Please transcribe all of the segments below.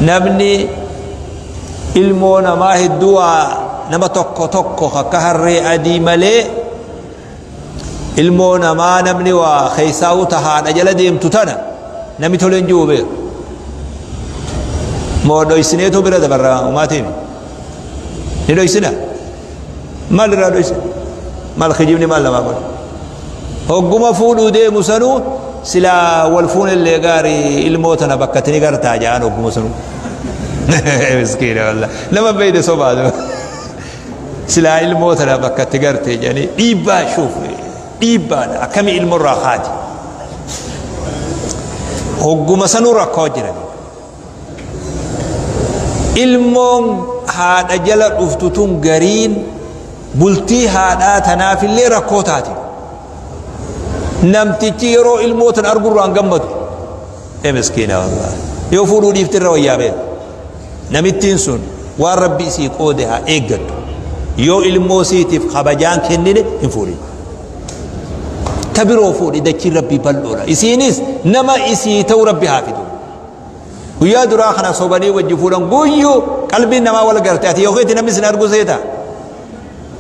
Namni ilmoo namaa hedduu waa nama tokko tokko akka harree adii malee ilmoo namaa namni waa keessaa'uu ta haadha jala deemtu tana namni tolee hin jiru beeku. Moo dhoysineetu bira dabarra umaatiin ni dhoysina maal irraa dhoysina maal kijibni maal namaa godha. Hogguma fuudhuu deemu sanuu silaa wal fuunellee gaarii ilmoo tana bakkatti ni gartaa ja'an hogguma sanuu. Miskiina wallah nama beeyde sobaatu. Silaa ilmoo tana bakkatti garte jedhanii dhiibbaa shuuf dhiibbaadha akkami ilmoo irraa kaati. Hogguma sanuu rakkoo jiran. Ilmoon haadha jala dhuftu tun gariin bultii haadhaa tanaafillee rakkoo taati. Namtichi yeroo ilmoo tan argurraa hin gammadu. Ee miskiina wallahi. Yoo fuudhuu dhiifte irra wayyaa beeka. Namittiin sun waan Rabbi isii qoode haa eeggattu. Yoo ilmoo siitiif kabajaan kennine hin fuudhin. Ta biroo fuudhi dachiin Rabbii bal'oodha. Isiinis nama isii ta'u Rabbi haa fidu. Guyyaa duraa kana sobanii wajji fuudhan guyyuu qalbiin namaa wal garte ati yoo keeti namni sin argu seeta.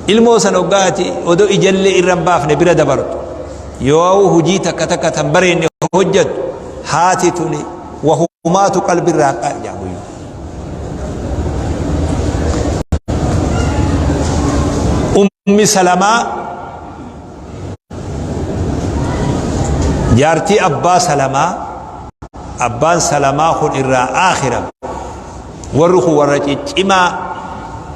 Ilmoo san hoggaa ati odoo ijallee irra hin baafne bira dabartu. Yoo hujii takka takka tan bareenne hojjattu haati tuni wahumaatu qalbirraa qaja guyyuu. Ummi Salamaa jaartii abbaa Salamaa abbaan Salamaa kun irraa aakhirame warri kun warra ciccimaa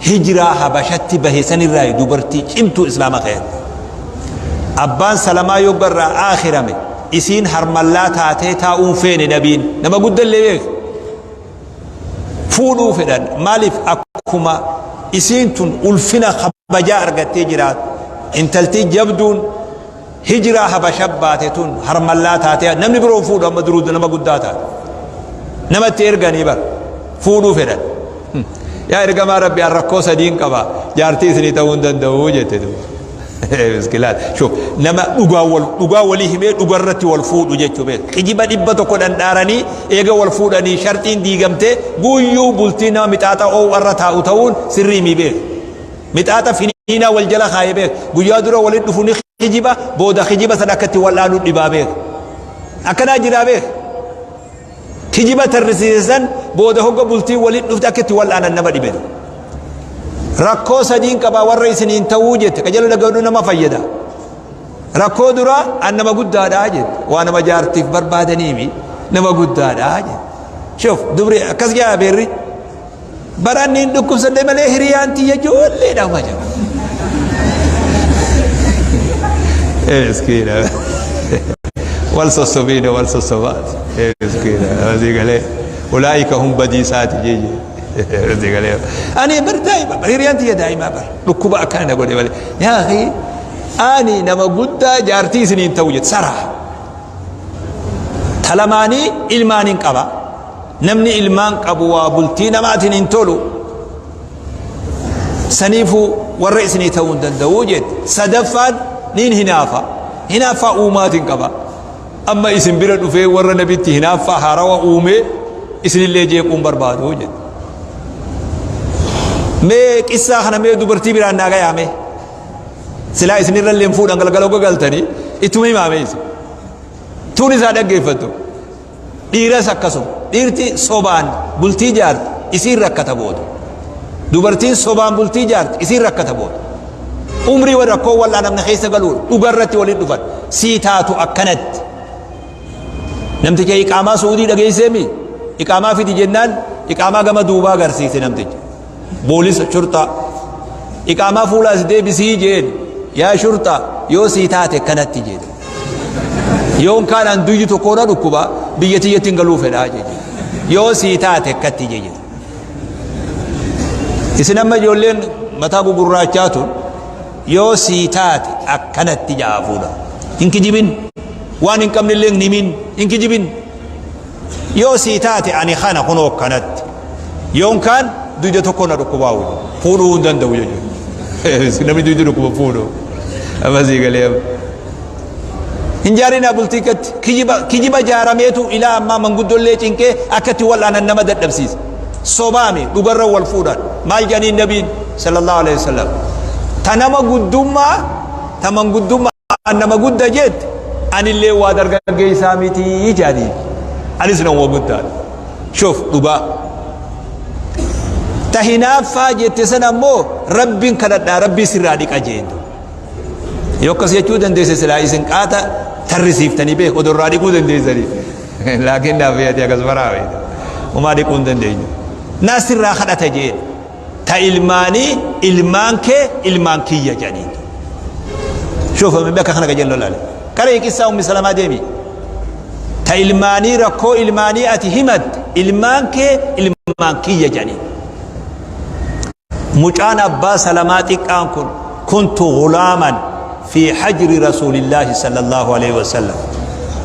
hijiraa Habashatti bahe sanirraa dubartii cimtuu Islaama keessatti. Abbaan Salamaa yogga irraa aakhirame isiin harmallaa taatee taa'uun feene nabiin nama guddallee beeka. Fuudhuu fedhan maaliif akkuma isiin tun ulfina kabajaa argattee jiraatu intaltii jabduun hijiraa Habasha baate tun harmallaa taatee namni biroo fuudhu amma duruu nama guddaa taate namatti erganii bar fuudhuu fedhan. Yaa ergamaa Rabbi an rakkoo sadiin qaba jaartii isinii ta'uu hin danda'u jette duuba. Miskilaat. Shuf nama dhugaa wal dhugaa walii himee dhugaa irratti wal fuudhu jechuu beek. Kijiba 100 dhandhaaranii eega wal fuudhanii sharxiin diigamtee guyyuu bultii nama mixaaxa oowwa irra taa'u ta'uun sirrii mii beek. Mixaaxa finiinaa wal jala kaayee beek. Guyyaa dura walitti dhufu ni kijiba booda kijiba san akka itti wal'aanu dhibaa beek. Akkanaa jiraa beek. Kijiba tarrisiise san booda hogga bultiin walitti dhufte akka itti wal'aanan nama dhibe. Rakkoo sadiin qabaa warra isiniin ta'uu jette qajeeloo dhaga'uu nama fayyada. Rakkoo duraa an nama guddaadhaa jette waa nama jaartiif barbaadaniimi nama guddaadhaa jette. Shuf dubri akkas jaa beerri. Bara inni hin dhukkubsadhe malee hiriyaan tiyya ijoolleedha uma jedha. Miskiina. Wal sossobiina wal sossobaati. Miskiina. Asii galee. Ulaa'ika hum badiisaati jeje. Asii galee. Ani bar daa'ima bar hiriyaan tiyya daa'ima bar dhukkuba akkana na godhe malee. Yaa akhi ani nama guddaa jaartii isiniin ta'u jette saraa. Ta lamaanii ilmaan hin qaba. Namni ilmaan qabu waa bultii namaatiin hin tolu. Saniifuu warra isinii ta'uu hin danda'u jette. Sadaffaan niin hinaafa. Hinaaffaa uumaatiin qaba. Amma isin bira dhufee warra nabitti hinaaffaa haarawa uumee isinillee jeequun barbaadu jette. Mee qissaa kana mee dubartii biraan naa gayaa mee. Silaa isinirra illee fuudhan galgala galtanii ittuma himaa mee isin. Tuun isaa dhaggeeffattu. Dhiiras akkasuma. Dhiirti sobaan bultii jaarti isiin rakkata booda. Dubartiin sobaan bultii jaarti isiin rakkata booda. Umrii wal rakkoo wal'aanamne keessa galuudha. Dhuga irratti waliin dhufan. Sii taatu akkanatti. Namticha iqaamaa Su'uudii dhageesseemi. Iqaamaa fidi jennaan iqaamaa gama duubaa agarsiise namticha. Boolisa shurxaa. Iqaamaa fuula as deebisii jeen. Yaa shurxaa yoo sii taate kanatti jedhe. Yoon kaan an duyyi tokko na dhukkuba biyya tiyyatti hin galuu fedhaa jedhe. Yoo sii taate akkatti jedhe. Isin amma ijoolleen mataa gugurraachaa tun yoo sii taate akkanatti ja'a fuudha. Hin kijibin. Waan hin qabne illee hin himin. Hin kijibin. Yoo sii taate ani kana kunoo akkanatti. Yoon kaan duyda tokko na dhukkubaa wayya. Fuudhuu hin danda'u jechuudha. Namni duyda dhukkuba fuudhu. Amma sii galee amma. Hin jaarinaa bultii katti. Kijiba kijiba jaarameetu ilaa ammaa manguddollee cinqee akka itti wal'aanan nama dadhabsiisa. Sobaami dhugarra wal fuudhan. Maal jedhaniin nabiin sallallahu alaihi wasallam? Ta nama guddummaa, ta manguddummaa an nama gudda jette, anillee waa dargaggeessaa miti jedhaniin. Anis nama guddaadha. Shuf dhugaa. Ta hinaaffaa jette sana ammoo rabbiin kadhadhaa, rabbii sirraa dhiqa jeen. Yoo akkas jechuu dandeesse silaa isin qaata tarrisiiftanii beeku odoo irraa dhiquu dandeessanii. Laakiin naaf ati akkas maraa beekta. Homaa dhiquu hin dandeenyu. Naa sirraa kadhata jeen. Ta ilmaanii ilmaan kee ilmaan kiyya jedhaniin. Shuuf bakka kana qajeello laale. Qaree qissaa Ummi Salamaa deemi. Ta ilmaanii rakkoo ilmaanii ati himatte ilmaan kee ilmaan kiyya jedhaniin. Mucaan abbaa Salamaa xiqqaan kun kuntu gulaaman fi hajri rasuulillaahi sallallahu alaihi wasallam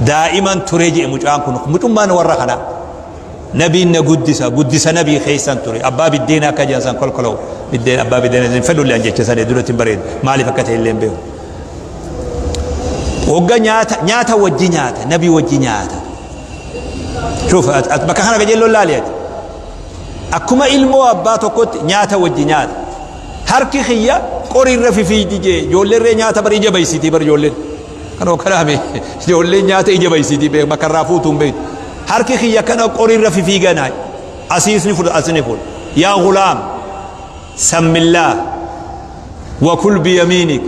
daa'iman ture jedhe. Mucaan kun mucummaan warra kanaa nabiin na guddisa, guddisa nabii keessan ture. Abbaa biddeena akka jedhan san kolkoloo biddeen abbaa biddeena hin fedhullee an jecha san duratti hin bareedu, maaliif akka ta'e illee hin beeku. Wagga nyaata nyaata wajji nyaata, nabii wajji nyaata. Shuuf, bakka kana qajeelloon laali ati. Akkuma ilmoo abbaa tokkotti nyaata wajji nyaata. Harki kiyya qoriirra fifiidi jee. Ijoolleerree nyaata bar ija baysitii bar ijoolleen. Kanoo kanaame ijoolleen nyaata ija baysitii beek, bakka irraa fuutu hin beektu. Harki kiyya kana qoriirra fifiiganaa. Asiis ni fudha, as ni fudha. Yaa gulaam, sammillaa wa kul biyamiinik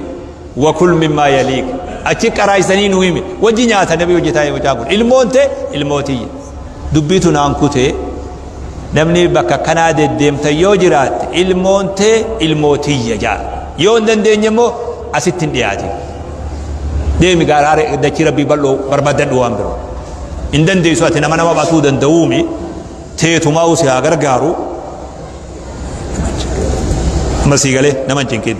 wa kul mimmaa yaliik. Achi qaraayisanii nu hime. Wajji nyaata nabi wajji taa'ee mucaan kun. Ilmoon tee ilmoo tiyya. Dubbiitu naan kutee. Namni bakka kanaa deddeemtan yoo jiraatte ilmoon tee ilmoo tiyya jaa. Yoo hin dandeenye immoo asitti hin dhiyaatin. Deemi gaaraa dachii rabbii bal'oo barbaadadhu waan biroo. Hin dandeessu ati, nama nama batuu danda'uumi teetumaa si haa gargaaru. Amma sii galee nama hin cinqin.